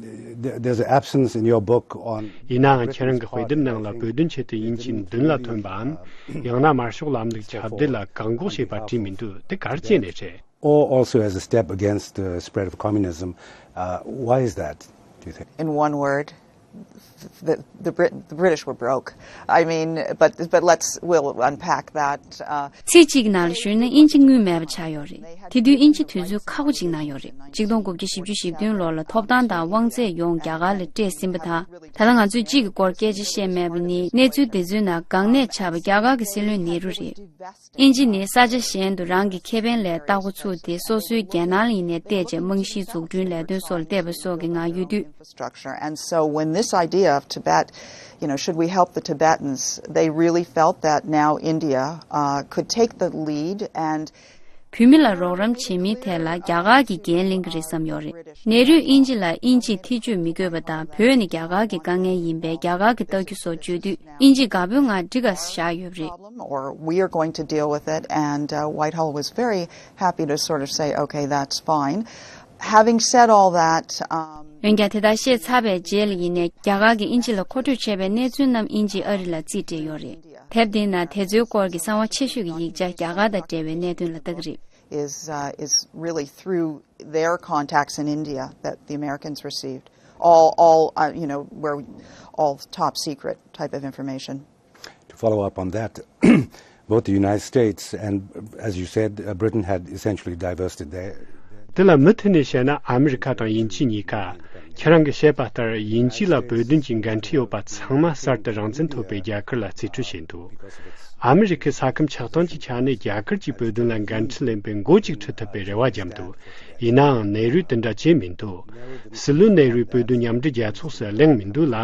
there- there's an absence in your book on ཡིན་ནའང་ཁྱེད་རང་གི་དཔེ་དེབ་ནང་ལ་བོད་དོན་ཆེད་དུ་དབྱིན་ཇིས་མདུན་ལ་ཐོན་པའམ། ཡང་ན་དམར་ཤོག་ལམ་ལུགས་ཁྱབ་གདལ་ལ་བཀག་འགོག་བྱས་པ་བྲིས་མི་འདུག་དེ་ག་རེ་བྱས་ནས་རེད། Or also as a step against the spread of communism. Uh, why is that, do you think? In one word, the, the, Brit- the British were broke. I mean, but, but let's, we'll unpack that. Uh, ཚིག་གཅིག་ནང་ལ་ཞུས་ན། དབྱིན་ཇི་དངུལ་མེད་པ་ཆགས་ཡོད་རེད། དེ་དུས་དབྱིན་ཇི་དུས་ཚོད་ཁག་པོ་ཅིག་ནང་ཡོད་རེད། ཆིག་སྟོང་དགུ་བརྒྱ་བཞི་བཅུ་ཞེ་བདུན་ལོ་ལ་ཐོབ་ཐང་དང་དབང་ཚད་ཡོངས་རྒྱ་གར་ལ་སྤྲད་ཟིན་པ་དང་། ད་ལྟ་ང་ཚོས་གཅིག་གི་སྐོར་སྐད་ཆ་བཤད་མེད་པ་ནི། གནས་ཚུལ་དེ་ཚོའི་ནང་འགག་གནད་ཆགས་པ་རྒྱ་གར་གྱི་སྲིད་བློན་ནེ་རུ་རེད། དབྱིན་ཇི་ནི་ས་ཆ་གཞན་དུ་རང་གི་ཁེ་ཕན་ལ་ལྟ་འགོ་ཚུགས་ཏེ། སོ་སོའི་རྒྱལ་ནང་ལ་ཡིན་ནའི་བལྟས་རྗེས། རྨང་གཞིའི་འཛུགས་སྐྲུན་ལས་དོན་སོགས་ལ་བལྟས་པ་སོགས་ཀྱི་ངང་ཡོད་དུས། Infrastructure. And so when this idea of Tibet, you know, should we help the Tibetans? They really felt that now India, uh, could take the lead and བོད་མི་ལ་རོགས་རམ་བྱེད་མིན་ཐད་ལ་རྒྱ་གར་གྱིས་འགན་ལེན་གྱི་རེད་བསམ་ཡོད་རེད། ནེ་རུས་དབྱིན་ཇི་ལ་དབྱིན་ཇིས་ཐེ་བྱུས་མི་དགོས་པ་དང་། བོད་ནི་རྒྱ་གར་གྱི་དཀའ་ངལ་ཡིན་པས། རྒྱ་གར་གྱི་ལྟ་རྒྱུ་སོགས་བརྗོད་དུས། དབྱིན་ཇིས་དགའ་པོའི་ངང་འགྲིག་ག་བཞག་ཡོད་པ་རེད། Problem, or we are going to deal with it, and, uh, Whitehall was very happy to sort of say, "Okay, that's fine." Having said all that, um, འོན་ཀྱང་། དེ་ལྟར་བཤད་ཚར་བའི་རྗེས་ལ་ཡིན་ནའི། རྒྱ་གར་གྱིས་དབྱིན་ཇི་ལ་མཁོ་སྤྲོད་བྱས་པའི་གནས་ཚུལ་རྣམས་དབྱིན་ཇིས་ཨ་རི་ལ་རྩིས་སྤྲད་ཡོད་རེད། དེབ་འདིའི་ནང་དེ་ཚོའི་སྐོར་གྱི་གསང་བ་ཆེ་ཤོས་ཀྱི་ཡིག་ཆ་རྒྱ་གར་དང་འབྲེལ་བའི་གནད་དོན་ལ་བལྟ་གི་རེད། Is, uh, is really through their contacts in India that the Americans received all, all, uh, you know, where we, all top secret type of information. To follow up on that, both the United States and, as you said, uh, Britain had essentially divested their དེ་ལ་མུ་མཐུད་ནས་བཤད་ན། ཨ་མི་རི་ཁ་དང་དབྱིན་ཇི་གཉིས་ཀ་ཁྱེད་རང་གིས་བཤད་པ་ལྟར། དབྱིན་ཇི་ལ་བོད་དོན་གྱི་འགན་འཁྲི་ཡོད་པ་ཚང་མ་གསར་དུ་རང་བཙན་ཐོབ་པའི་རྒྱ་གར་ལ་རྩིས་སྤྲོད་བྱས་འདུག་ཨ་མི་རི་ཁའི་ས་ཁམས་ཆགས་སྟངས་ཀྱི་ཆ་ནས། རྒྱ་གར་གྱིས་བོད་དོན་ལ་འགན་འཁྲི་ལེན་པའི་འགོ་གཅིག་ཁྲིད་ཐུབ་པའི་རེ་བ་བརྒྱབ་འདུག་ཡིན་ནའང་ནེ་རུས་དེ་འདྲ་བྱས་མི་འདུག་སྲིད་བློན་ནེ་རུས་བོད་དོན་མཉམ་འབྲེལ་རྒྱལ་ཚོགས་སུ་གླེང་མི་འདུག་ལ།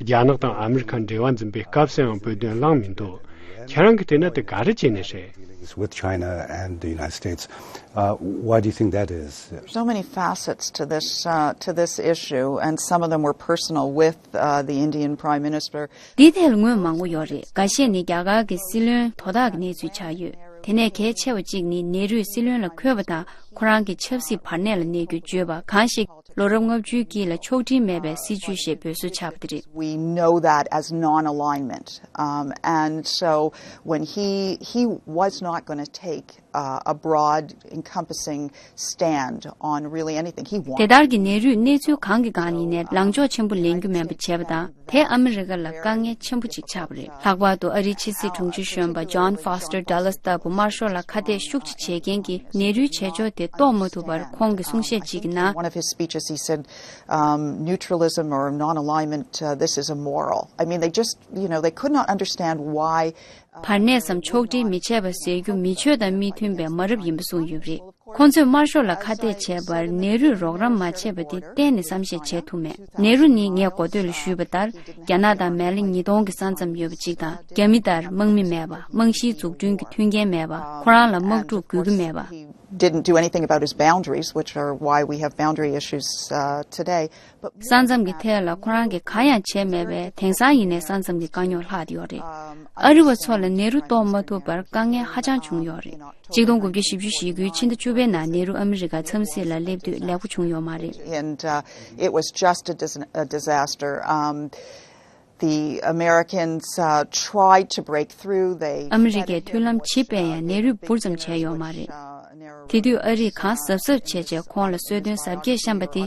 རྒྱ་ནག་དང་ཨ་མི་རི་ཁ་འབྲེལ་བ་འཛིན་པའི་སྐབས་སུའང་བོད་དོན་གླེང་མི་འདུག་ཁྱེད་རང་གིས་བལྟས་ན་དེ་ག་རེ་བྱས་ནས་རེད། With China and the United States. Uh, why do you think that is? So many facets to this, uh, to this issue, and some of them were personal with, uh, the Indian Prime Minister. འདིའི་ཐད་ལ་ངོས་མང་པོ་ཡོད་རེད། འགའ་ཤས་ནི་རྒྱ་གར་གྱི་སྲིད་བློན་དོ་བདག་གི་གནས་ཚུལ་ཆགས་ཡོད། དེ་ནས་གལ་ཆེ་བ་གཅིག་ནི་ནེ་རུས་སྲིད་བློན་ལ་འཁོད་པ་དང་། ཁོ་རང་གི་ཆབ་སྲིད་བར་གནས་ལ་གནས་རྒྱུ་བརྗོད་པ། གང་ཞིག་ལོ་རབས་ལྔ་བཅུའི་དཀྱིལ་ལ་ཕྱོགས་སྒྲིག་མེད་པའི་སྲིད་བྱུས་ཞེས་འབོད་སྲོལ་ཆགས་པ་དེ་རེད། We know that as non-alignment. Um, and so when he, he was not gonna take, uh, a broad, encompassing stand on really anything. He wanted དེ་ལྟར་གྱི་ནེ་རུས་གནས་ཚུལ་གང་གི་སྒང་ཡིན་ནའི་ལངས་ཕྱོགས་ཆེན་པོ་ལེན་རྒྱུ་མེད་པ་བྱས་པ་དང་། དེས་ཨ་མི་རི་ཀ་ལ་དཀའ་ངལ་ཆེན་པོ་ཅིག་ཆགས་པ་རེད། ལྷག་པར་དུ་ཨ་རིའི་ཕྱི་སྲིད་དྲུང་ཆེ་གཞོན་པ་John Foster Dulles ལྟ་བུ་དམར་ཤོག་ལ་ཁ་གཏད་ཤུགས་ཆེ་བྱེད་མཁན་གྱིས་ནེ་རུའི་བྱེད་ཕྱོགས་དེ་རྟོགས་མ་ཐུབ་པར། ཁོང་གི་གསུང་བཤད་ཅིག་གི་ནང་། One of his speeches, he said, um, neutralism or non-alignment, uh, this is immoral. I mean, they just, you know, they could not understand why བར་གནས་སམ་ཕྱོགས་སྒྲིག་མི་བྱེད་པ་ཟེར་རྒྱུ་མི་ཆོས་དང་མི་མཐུན་པའི་མ་རབས་ཡིན་པ་གསུངས་ཡོད་པ་རེད། ཁོང་ཚོས་དམར་ཤོག་ལ་ཁ་གཏད་བྱས་པར་ནེ་རུས་རོགས་རམ་མ་བྱས་པ་དེ་གཏན་ནས་བསམ་ཤེས་བྱེད་ཐུབ་མེད། ནེ་རུ་ནི་ངས་འགོ་སྟོད་ལ་ཞུས་པ་ལྟར། རྒྱ་ནག་དང་མེ་ལེ་ཉིས་སྟོང་གི་ས་མཚམས་ཡོད་པ་གཅིག་དང་། རྒྱ་མི་ལྟར་དམག་མི་མེད་པ། རྨང་གཞིའི་འཛུགས་སྐྲུན་གྱི་མཐུན་རྐྱེན་མེད་པ། ཁོ་རང་ལ་དམག་འཁྲུག་དགོས་ཀྱི་མེད་པ། Didn't do anything about his boundaries, which are why we have boundary issues, uh, today. But ས་མཚམས་ཀྱི་ཐད་ལ་ཁོ་རང་གིས་གང་ཡང་བྱས་མེད་པས། དེང་སང་ཡིན་ནའི་ས་མཚམས་ཀྱི་དཀའ་རྙོག་ལྷག་བསྡད་ཡོད་རེད། ཨ་རི་བ་ཚོ་ལ་ནེ་རུ་རྟོགས་མ་ཐུབ་པར་དཀའ་ངལ་ཧ་ཅང་བྱུང་ཡོད་རེད། གཅིག་སྟོང་དགུ་བརྒྱ་བཞི་བཅུ་ཞེ་དགུའི་ཕྱི་ཟླ་བཅུ་པའི་ནང་ནེ་རུ་ཨ་མི་རི་ཀ་འཚམས་གཟིགས་ལ་སླེབས་དུས་ལེགས་པོ་བྱུང་ཡོད་མ་རེད། And, uh, it was just a dis- a disaster. Um, the Americans, uh, tried to break through. They ཨ་མི་རི་ཀས་མཐུན་ལམ་ཇི་སྤེལ་ཡང་ནེ་རུས་འབུར་ཙམ་བྱས་ཡོད་མ་རེད། དེ་དུས་ཨ་རིས་གང་གཟབ་གཟབ་བྱས་བྱས་ཁོང་ལ་གསོལ་སྟོན་གཟབ་རྒྱས་བཤམས་པ་དེ།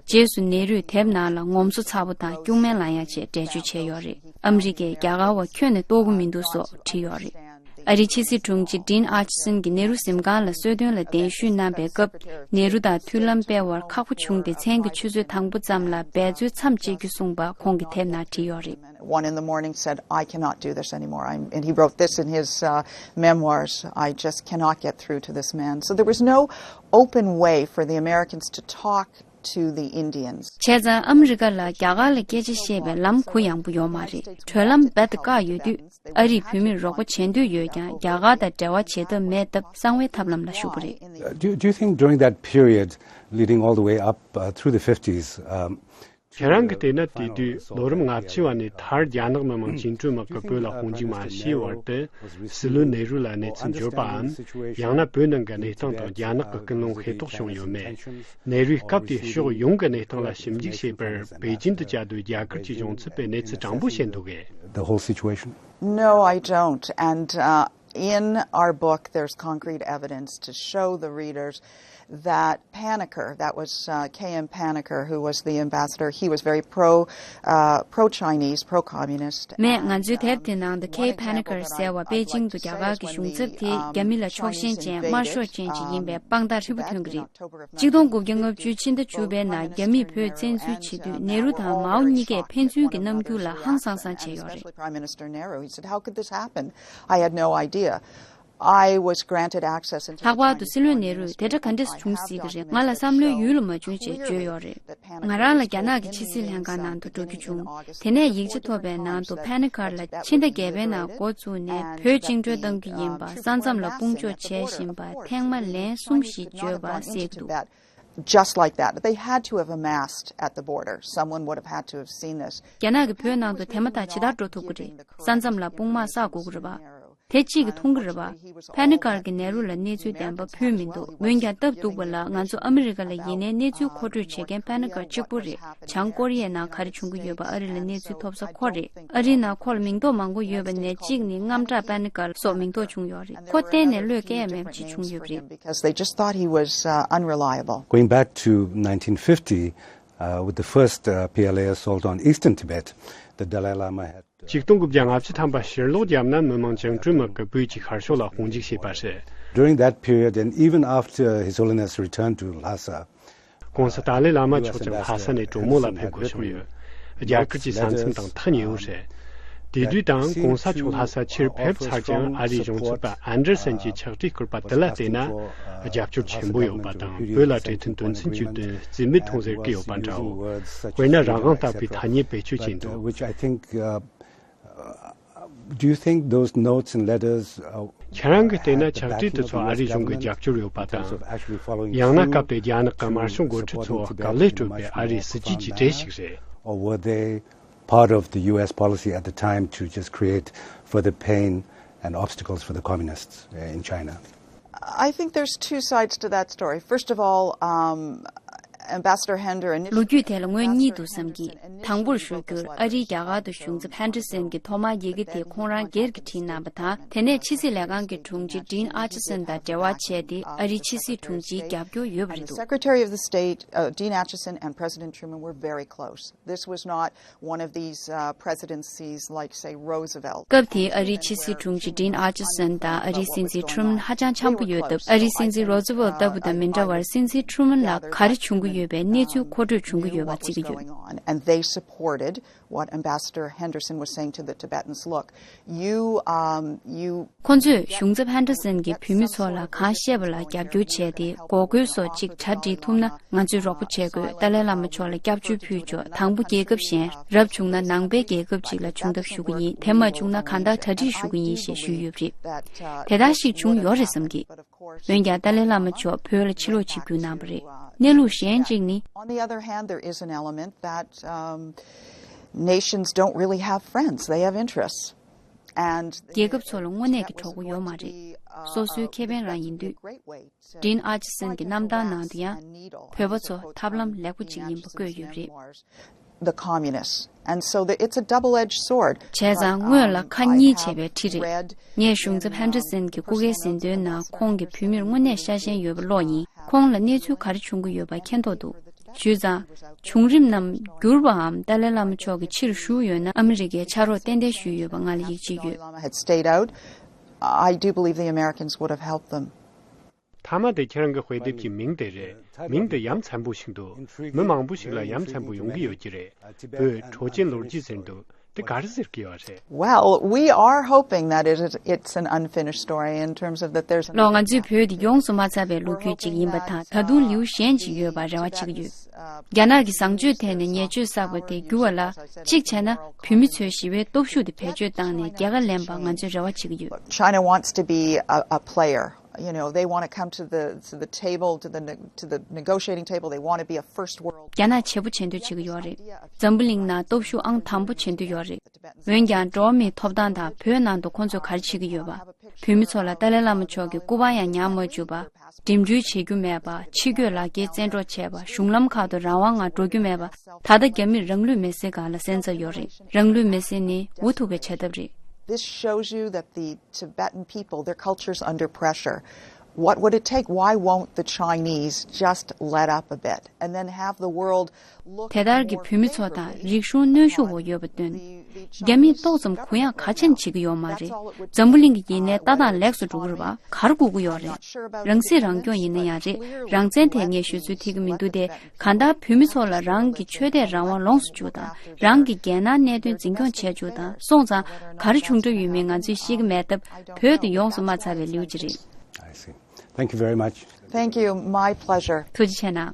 རྗེས་སུ་ནེ་རུས་དེབ་ནང་ལ་ངོམ་སོ་ཚ་པོ་དང་སྐྱུག་སྨན་ལངས་ཡག་ཅེས་འགྲེལ་བརྗོད་བྱས་ཡོད་རེད། ཨ་མི་རི་ཀས་རྒྱ་གར་བ་ཁྱོན་ནས་རྟོགས་ཀྱི་མི་འདུག་སོགས་བྲིས་ཡོད་རེད། ཨ་རིའི་ཕྱི་སྲིད་དྲུང་ཆེ་ཌིན་ཨ་ཆི་སན་གྱིས་ནེ་རུ་གཟིམ་ཁང་ལ་གསོལ་སྟོན་ལ་གདན་ཞུས་གནང་པའི་སྐབས། ནེ་རུ་དང་མཐུན་ལམ་སྤེལ་བར་ཁག་པོ་བྱུང་སྟེ། མཚན་གྱི་ཆུ་ཚོད་དང་པོ་ཙམ་ལ་འབད་རྩོལ་མཚམས་གཅོད་རྒྱུ་གསུངས་པ་ཁོང་གིས་དེབ་ནང་བྲིས་ཡོད་རེད། One in the morning said, "I cannot do this anymore." I'm, and he wrote this in his, uh, memoirs. "I just cannot get through to this man." So there was no open way for the Americans to talk to the Indians. བྱས་ཙང་ཨ་མི་རི་ཀ་ལ་རྒྱ་གར་ལ་སྐད་ཆ་བཤད་པའི་ལམ་གུ་ཡངས་པོ་ཡོད་མ་རེད། གྲོལ་ལམ་རྦད་དེ་བཀག་ཡོད་དུས། ཨ་རིས་བོད་མིར་རོགས་པ་བྱེད་འདོད་ཡོད་ཀྱང་རྒྱ་གར་དང་འབྲེལ་བ་བྱེད་ཐབས་མེད་སྟབས་གསང་བའི་ཐབས་ལམ་ལ་ཞུགས་པ་རེད། Uh, do, do you think during that period, leading all the way up, uh, through the fifties, um, ཁྱེད་རང་གིས་བལྟས་ན། དེ་དུས་ལོ་རིམ་ལྔ་བཅུ་བ་ནས་མཐར་རྒྱ་ནག་མི་དམངས་བཅིངས་འགྲོལ་དམག་གིས་བོད་ལ་དཔུང་འཇུག་མ་བྱས་བར་དུ། སྲིད་བློན་ནེ་རུ་ལ་གནས་ཚུལ་འབྱོར་པའམ། ཡང་ན་བོད་ནང་གི་གནས་སྟངས་དང་རྒྱ་ནག་གི་ཀུན་སློང་ཤེས་རྟོགས་བྱུང་ཡོད་མེད། ནེ་རུས་སྐབས་དེའི་ཕྱོགས་ཡོངས་ཀྱི་གནས་སྟངས་ལ་ཞིབ་འཇུག་བྱས་པར། པེ་ཅིན་དུ་བཅའ་སྡོད་རྒྱ་གར་གྱི་གཞུང་ཚབ་པས་གནས་ཚུལ་དྲང་པོ་བཤད་འདུག་གས། The whole situation? No, I don't. And, uh, In our book, there's concrete evidence to show the readers that Paniker, that was uh, K M Paniker, who was the ambassador, he was very pro, uh, pro-Chinese, pro-communist. མས་ང་ཚོའི་དེབ་དེ་ནང་དུ་Kay Paniker ཟེར་བ་པེ་ཅིང་དུ་རྒྱ་གར་གྱི་གཞུང་ཚབ་དེ་རྒྱ་མི་ལ་ཕྱོགས་ཞེན་ཅན་དམར་ཤོག་ཅན་ཞིག་ཡིན་པའི་དཔང་རྟགས་ཧྲིལ་པོ་ཐོན་གྱི་རེད། གཅིག་སྟོང་དགུ་བརྒྱ་ལྔ་བཅུ་ཕྱི་ཟླ་བཅུ་པའི་ནང་རྒྱ་མིས་བོད་བཙན་འཛུལ་བྱེད་དུས་ནེ་རུ་དང་མའོ་གཉིས་ཀས་ཕན་ཚུན་གྱི་རྣམ་འགྱུར་ལ་ཧང་སང་སང་བྱས་ཡོད་རེད། Prime Minister Nehru, he said, "How could this happen? I had no idea. I was granted access into the Chinese Foreign Ministry and I have documented." ལྷག་པར་དུ་སྲིད་བློན་ནེ་རུས་དེ་འདྲ་ག་འདྲས་བྱུང་སྲིད་ཀྱི་རེད། ང་ལ་བསམ་བློའི་ཡུལ་ལ་མ་བྱུང་ཅེས་བརྗོད་ཡོད་རེད། ང་རང་ལ་རྒྱ་ནག་གི་ཕྱི་སྲིད་ལྷན་ཁང་ནང་དུ་འགྲོ་རྒྱུ་བྱུང་། དེ་ནས་ཡིག་ཆ་ཐོབ་པའི་ནང་དུ་Paniker ལ་ཕྱི་ཟླ་བརྒྱད་པའི་ནང་འགོ་བཙུགས་ནས་བོད་བཅིངས་འགྲོལ་གཏང་རྒྱུ་ཡིན་པ། ས་མཚམས་ལ་དཔུང་འཇོག་བྱེད་བཞིན་པ་ཐེངས་མ་ལན་གསུམ་ཞིག་བརྗོད་པ་གསལ་གྱི་འདུག Just like that. They had to have amassed at the border. Someone would have had to have seen this. རྒྱ་ནག་གིས་བོད་ནང་དུ་དེ་མ་ཐག་ཇི་ལྟར་འགྲོ་ཐུབ་ཀྱི་རེད། ས་མཚམས་ལ་དཔུང་དམག་བསགས་དགོས་ཀྱི་རེད་པ། དེ་གཅིག་གིས་མཐོང་གི་རེད་པ། Paniker གིས་ནེ་རུ་ལ་གནས་ཚུལ་བདེན་པ་ཕུལ་མི་འདུག་འོན་ཀྱང་སྟབས་སྡུག་པ་ལ་ང་ཚོ་ཨ་མི་རི་ཀ་ལ་ཡིན་ནའི་གནས་ཚུལ་མཁོ་སྤྲོད་བྱེད་མཁན་Paniker གཅིག་པོ་རེད། བྱང་ཀོ་རི་ཡའི་ནང་ག་རེ་བྱུང་གི་ཡོད་པ་ཨ་རི་ལ་གནས་ཚུལ་ཐོབ་ས་ཁོ་རེད། ཨ་རིའི་ནང་ཁོ་ལ་མིང་འདོགས་མང་པོ་ཡོད་པ་ནས་གཅིག་ནི་དངངས་སྐྲག་Paniker སོགས་མིང་འདོགས་བྱུང་ཡོད་རེད། ཁོ་གཏན་ནས་བློས་བཀལ་ཡ་མེད་པ་ཅིག་བྱུང་ཡོད་པ་རེད། Because they just thought he was uh, unreliable. Going back to nineteen fifty, uh, with the first uh, P L A assault on eastern Tibet, the Dalai Lama had. ཆིག་སྟོང་དགུ་བརྒྱ་ལྔ་བཅུ་ཐམ་པ་ཕྱིར་ལོག་རྒྱབ་ན་མི་དམངས་བཅིངས་འགྲོལ་དམག་གིས་བོད་ཀྱི་ཤར་ཕྱོགས་ལ་དཔུང་འཇུག་བྱས་པ་རེད། During that period, and even after His Holiness returned to Lhasa, གོང་ས་ཏཱ་ལའི་བླ་མ་མཆོག་ཀྱང་ལྷ་ས་ནས་གྲོ་མོ་ལ་ཕེབས་དགོས་བྱུང་ཡོད། རྒྱ་གར་གྱི་ས་མཚམས་དང་ཐག་ཉེ་བོ་རེད། དེ་དུས་དང་གོང་ས་མཆོག་ལྷ་ས་ཕྱིར་ཕེབས་ཚར་ཀྱང་ཨ་རིའི་གཞུང་ཚབ་པ་ཨན་ཌར་སན་གྱིས་ཕྱག་བྲིས་བསྐུར་པ་དེ་ལ་བལྟས་ན། རྒྱབ་སྐྱོར་ཆེན་པོ་ཡོད་པ་དང་བོད་ལ་གྲོས་མཐུན་དོན་ཚན་བཅུ་བདུན་རྩིས་མེད་གཏོང་ཟེར་གྱི་ཡོད་པ་འདྲའོ། དཔེར་ན་རང་དབང་རྟག་པའི་ཐ་སྙད་བེད་སྤྱོད་བྱས་འདུག Which I think, uh, uh, do you think those notes and letters, uh, ཁྱེད་རང་གིས་བལྟས་ན་ཕྱག་བྲིས་དེ་ཚོ་ཨ་རིའི་གཞུང་གི་རྒྱབ་སྐྱོར་ཡོད་པ་དང་། ཡང་ན་སྐབས་དེ་རྒྱ་ནག་གི་དམར་ཤོག་འགོ་ཁྲིད་ཚོ་དཀའ་ལས་སྤྲོད་པའི་ཨ་རིའི་སྲིད་ཇུས་ཀྱི་གྲས་ཤིག་རེད། Or were they part of the U S policy at the time to just create further pain and obstacles for the communists uh, in China? I think there's two sides to that story. First of all, um, Ambassador Hender initially. ལོ་རྒྱུས་དེ་ལ་ངོས་གཉིས་འདུག་བསམ་གྱི། དང་པོར་ཞུ་རྒྱུར་ཨ་རིའི་རྒྱ་གར་དུ་གཞུང་ཚབ་ཧན་ཏྲི་སན་གྱིས་ཐོག་མར་ཡི་གེ་དེ་ཁོང་རང་སྒེར་གྱིས་བྲིས་གནང་བ་དང་། དེ་ནས་ཕྱི་སྲིད་ལས་ཁང་གི་དྲུང་ཆེ་ཌིན་ཨ་ཆི་སན་དང་འབྲེལ་བ་བྱས་ཏེ་ཨ་རིའི་ཕྱི་སྲིད་དྲུང་ཆེའི་རྒྱབ་སྐྱོར་ཡོད་པ་རེད་འདུག Secretary of the State, uh, Dean Acheson and President Truman were very close. This was not one of these uh, presidencies like, say, Roosevelt. སྐབས་དེའི་ཨ་རིའི་ཕྱི་སྲིད་དྲུང་ཆེ་ཌིན་ཨ་ཆི་སན་དང་ཨ་རིའི་སྲིད་འཛིན་ཁྲུ་མན་ཧ་ཅང་འཆམ་པོ་ཡོད་སྟབས། ཨ་རིའི་སྲིད་འཛིན་རོ་ཛི་ཝེལ་ལྟ་བུ་དང་མི་འདྲ་བར་སྲིད་འཛིན་ཁྲུ་མན་ལ་ག་རེ་བྱུང་གི་ཡོད་པའི་གནས་ཚུལ་མཁོ་སྤྲོད་བྱུང་གི་ཡོད་པ་བརྩི་གི་ཡོད། And they supported what Ambassador Henderson was saying to the Tibetans. Look, you, um, you ཁོ་ཚོས་གཞུང་ཚབ་ཧན་ཏྲི་སན་གྱིས་བོད་མི་ཚོ་ལ་གང་བཤད་པ་ལ་རྒྱབ་སྐྱོར་བྱས་ཏེ། འགོག་རྒོལ་སོགས་གཅིག་གྲ་སྒྲིག་ཐུབ་ན་ང་ཚོས་རོགས་པ་བྱེད་དགོས། ཏཱ་ལའི་བླ་མ་མཆོག་ལ་སྐྱབས་བཅོལ་ཕུལ་ཆོག་དང་པོ་རྒྱལ་ཁབ་གཞན། རབ་བྱུང་ན་ནང་པའི་རྒྱལ་ཁབ་ཅིག་ལ་བྱུང་ཐབས་ཞུ་གི་ཡིན། དེ་མ་བྱུང་ན་གང་ལྟར་གྲ་སྒྲིག་ཞུ་གི་ཡིན་ཞེས་ཞུས་ཡོད་པ་རེད། དེ་ལྟར་ཞིག་བྱུང་ཡོད་རེད་བསམ་གི། འོན་ཀྱང་ཏཱ་ལའི་བླ་མ་མཆོག་བོད་ལ་ཕྱིར་ལོག་ཆིབས་བསྒྱུར་གནང་བ་རེད། གནས་ལུགས་གཞན་གཅིག་ནི། On the other hand, there is an element that um, nations don't really have friends, they have interests. And རྒྱལ་ཁབ་ཚོ་ལ་དངོས་གནས་ཀྱི་གྲོགས་པོ་ཡོད་མ་རེད། སོ་སོའི་ཁེ་ཕན་རང་ཡིན་དུས། ཌིན་ཨ་ཆི་སན་གྱི་རྣམ་ཐར་ནང་དུ་ཡང་བོད་པ་ཚོ་ཐབས་ལམ་ལེགས་པོ་ཅིག་ཡིན་པ་བཀོད་ཡོད་པ་རེད། The communists. And so the, it's a double-edged sword. བྱས་ཙང་དངོས་ལ་ཁ་གཉིས་བྱས་པའི་ཁྲི་རེད། ངས་གཞུང་ཚབ་ཧན་ཏྲི་སན་གྱི་སྐུ་སྒེར་ཟིན་ཐོའི་ནང་ཁོང་གིས་བོད་མིར་དངོས་གནས་ཤ་ཞེན་ཡོད་པ་ཀློག་ཡིན། ཁོང་ལ་གནས་ཚུལ་ག་རེ་བྱུང་གི་ཡོད་པ་མཁྱེན་རྟོགས་འདུག་ཞུས་ཙང་། བྱུང་རིམ་རྣམས་བསྒྱུར་བའམ་ཏཱ་ལའི་བླ་མ་མཆོག་གིས་ཕྱིར་ཞུས་ཡོད་ན་ཨ་མི་རི་ཀའི་ཕྱག་རོགས་ཏན་ཏན་ཞུས་ཡོད་པ་ང་ལ་ཡིད་ཆེས་ཡོད། Had stayed out, I do believe the Americans would have helped them. མཐའ་མ་དེ་ཁྱེད་རང་གི་དཔེ་དེབ་ཀྱི་མིང་དེ་རེད། མིང་དེ་ཡ་མཚན་པོ་ཞིག་འདུག་མི་མང་པོ་ཞིག་ལ་ཡ་མཚན་པོ་ཡོང་གི་ཡོད་ཀྱི་རེད། བོད་འཕྲོག་བཅོམ་ལོ་རྒྱུས་ཟེར་འདུག་དེ་ག་རེ་ཟེར་གྱི་ཡོད་རེད། Well, we are hoping that it is, it's an unfinished story in terms of that there's ལོ་ང་ཚོའི་བོད་དེ་ཡོངས་སུ་མ་ཚར་བའི་ལོ་རྒྱུས་ཅིག་ཡིན་པ་དང་། ད་དུང་ལེའུ་གཞན་ཅིག་ཡོད་པར་རེ་བ་བྱེད་ཀྱི་ཡོད། རྒྱ་ནག་གི་བཟང་སྤྱོད་ཐད་ནས་ཉེས་སྤྱོད་བསགས་པ་དེ་བསྒྱུར་བ་ལ། གཅིག་བྱས་ན་བོད་མི་ཚོའི་ཞི་བའི་སྟོབས་ཤུགས་དེ་བེད་སྤྱོད་བཏང་ནས་རྒྱལ་ཁ་ལེན་པ་ང་ཚོས་རེ་བ་བྱེད་ཀྱི་ཡོད། China wants to be a, a player. You know, they want to come to the to the table, to the ne- to the negotiating table. They want to be a first world. རྒྱ་ནག་བྱེད་པོ་བྱེད་འདོད་བྱེད་ཀྱི་ཡོད་རེད། འཛམ་བུ་གླིང་ནང་སྟོབས་ཤུགས་ཨང་དང་པོ་བྱེད་འདོད་ཡོད་རེད། འོན་ཀྱང་འགྲོ་བ་མིའི་ཐོབ་ཐང་དང་བོད་ནང་དུ་ཁོང་ཚོས་ག་རེ་བྱེད་ཀྱི་ཡོད་པ། བོད་མི་ཚོ་ལ་ཏཱ་ལའི་བླ་མ་མཆོག་གི་སྐུ་པར་ཡང་ཉར་མ་བཅུག་པ། འགྲིམ་འགྲུལ་བྱེད་རྒྱུ་མེད་པ། ཕྱི་སྐྱོད་ལག་འཁྱེར་བཙན་འཕྲོག་བྱས་པ། གཞུང་ལམ་ཁག་ཏུ་རང་དབང་ངང་འགྲོ་རྒྱུ་མེད་པ། ད་ལྟ་རྒྱ་མིར་རང་ལུས་མེར་སྲེག་སྒང་ལ་གསན་འཚར་ཡོད་རེད། རང་ལུས་མེར་སྲེག་ནི་འུ་ཐུག་པའི་བྱ་ཐབས་རེད། This shows you that the Tibetan people, their culture's under pressure. What would it take? Why won't the Chinese just let up a bit and then have the world look? དེ་ལྟར་གྱི་བོད་མི་ཚོ་དང་རིག་གཞུང་གནོན་ཤུགས་འོག་ཡོད་པ་བསྟུན། རྒྱ་མིས་ཏོག་ཙམ་གུ་ཡངས་ག་ཆེན་བྱེད་ཀྱི་ཡོད་མ་རེད། འཛམ་བུ་གླིང་གི་ཡིན་ནའི་ལྟ་སྟངས་ལེགས་སུ་འགྲོ་གི་རེད་པ། ག་རེ་དགོས་ཀྱི་ཡོད་རེད། རང་སྲིད་རང་སྐྱོང་ཡིན་ན་ཡང་རེད། རང་བཙན་དེ་ངས་ཞུ་ཚུལ་ཐིག་གི་མི་འདུག་སྟེ། གང་ལྟར་བོད་མི་ཚོ་ལ་རང་གི་ཆོས་དད་རང་དབང་ལོངས་སུ་སྤྱོད་དང་། རང་གི་རྒྱལ་ནང་གནད་དོན་འཛིན་སྐྱོང་བྱེད་སྤྱོད་དང་། སོང་ཙང་ག་རེ་བྱུང་གྲབས་ཡོད་མེད་ང་ཚོས་ཤེས་ཀྱི་མེད་སྟབས། བོད་དུ་ཡོངས་སུ་མ་ཚར་བའི་ལེའུ་ཅིག་རེད། I see. Thank you very much. Thank you. My pleasure. ཐུགས་རྗེ་ཆེ་གནང་།